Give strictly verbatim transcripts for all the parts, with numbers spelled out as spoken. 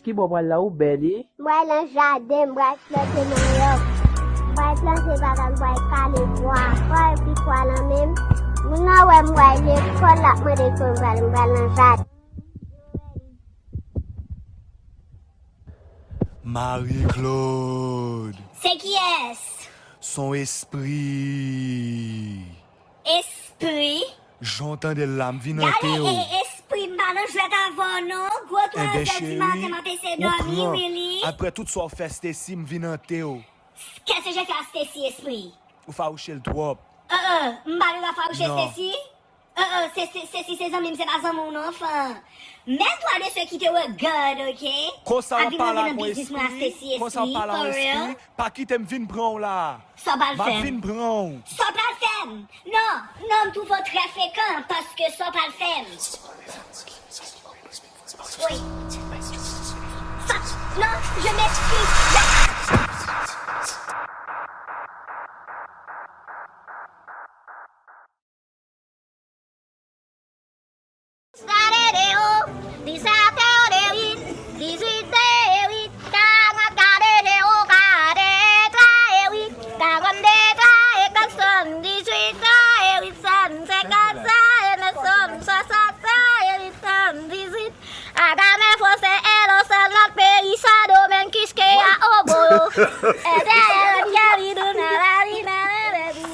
Ki bò w pral la, ou bèl, wi. M pral nan jaden, m pral plante manyòk. M pral plante patat, m pral kale bwa. Pral pi kwa nan men m. Moun nan wè m pral lekòl, l ap mande kote m pral, m pral nan jaden. Marie Claude. Se kiyès? Son espri. Espri? Jan w tande l la, m vin ante w. Gade, e, espri, m pa nan jwèt avè w non. Gwo twa zè di maten, m ap eseye dòmi, really? Apre tout sa w fè Stacy, m vin ante w. Qu'est-ce que j'ai fait à Stacy, espri? Ou fawouche l twòp. Uh, uh, m pa gen dwa fawouche Stacy? Uh, uh, se, se, Stacy se zanmi m, se pa zanmi w non, anfen. Mets-toi de ceux qui te regardent, ok? Konsa w ap pale ak yon espri, konsa w ap pale ak yon espri, pa kite m vin pran w la. Sa w pral fè m? M ap vin pran w. Sa w pral fè m? Non, non, m twouve w trè frekan, paske sa w pral fè m? Wi. Sa, non, je m'excuse. Gade de o, disèt e uit, dizuit e uit, karant gade de o, gade twa e uit, karannde twa e kat, sèt dizuit twa e uit, sèt senkant twa e nèf, sèt swasant twa e uit, sèt dizuit. Agame fose elo sèl lòt peyi sa domèn kiske a obo. Ede elo kèri dou nan la ri nan la ri.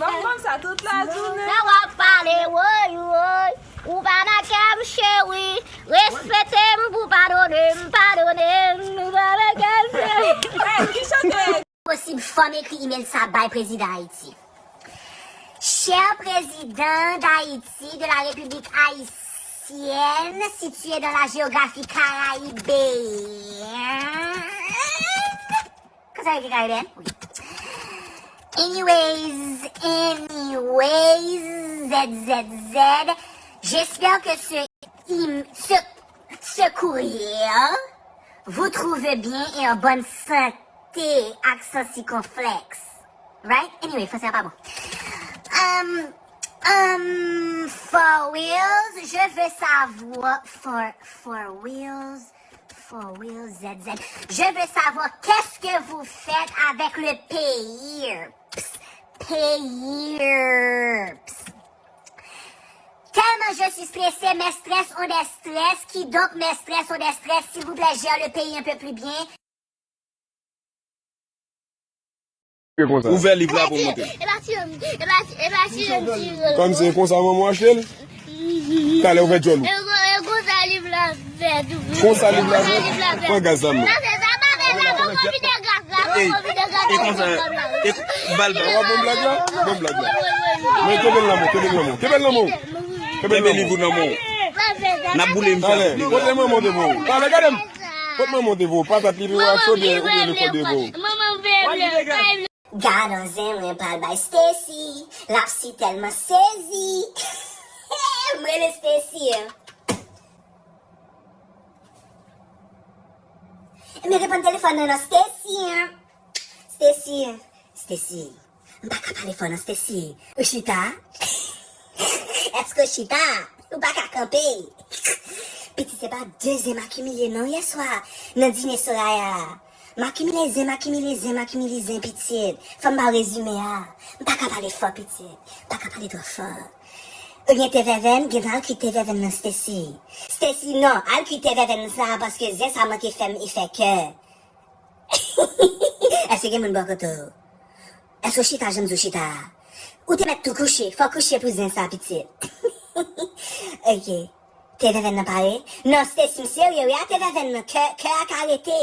Manman sa tout la jounen. Lè w ap pale woy woy, ou pa nan kè m cheri. Respekte m pou padone m, padone m, ou pa nan kè m cheri. Hey, ki chante? Posib, fò m ekri imèl sa bay prezidan Ayiti. Cher président d'Haïti, de la République haïtienne, située dans la géographie caribéenne. Konsa yo ekri Caribbean? Wi. Anyways, anyways, Z Z Z, j'espère que ce, im- ce, ce courrier vous trouve bien et en bonne santé, accent circonflexe. Right? Anyway, fransè a pa bon. Um, um, for reals, je veux savoir, for, for reals, For real, Z Z. Je veux savoir qu'est-ce que vous faites avec le pays. Pays. Tellement je suis stressée, mes stress ont des stress, quiconque mes stress ont des stress, s'il vous plaît, gère le pays un peu plus bien. Ouvè liv la pou montre. Kòm se konsa manman w achte l, talè ou fè djòl ou. Konsa liv la fèt, pran gaz la non. Ey, e konsa, e, ba l blag. Ban m blag la, ban m blag la. Men kenbe l nan men w, kenbe l nan men w, kenbe l nan men w. Kenbe liv ou nan men w. N ap boule misye. Talè, kote manman w te voye w? Talè, gade m. Kot manman w te voye w? Patat li te voye w achte oubyen, oubyen lekòl te voye w? Gad anzen mwen pral bay Stacy, l ap si tèlman sezi. M rele Stacy. Men reponn telefòn nan non, Stacy. Stacy, Stacy. M pa ka pale fò non, Stacy. Ou chita? Èske ou chita? Ou pa ka kanpe? Pitit, se pa de zen m akimile non yèswa nan dine Soraya a. M akimile zen, m akimile zen, m akimile zen, pitit. Fò m ba w rezime a. M pa ka pale fò, pitit. M pa ka pale twò fò. Ou gen te vèvèn, gentan al kwit te vèvèn nan, Stacy. Stacy, non, al kwit te vèvèn nan sa, paske zen sa manke fè m efè kè. Èske gen moun bò kote w? Èske w chita jan m di w chita a? Ou te mèt tou kouche, fò w kouche pou zen sa, pitit. Ok. Te vèvèn nan pare? Non, Stacy, m serye wi, a te vèvèn nan, kè, kè a ka rete.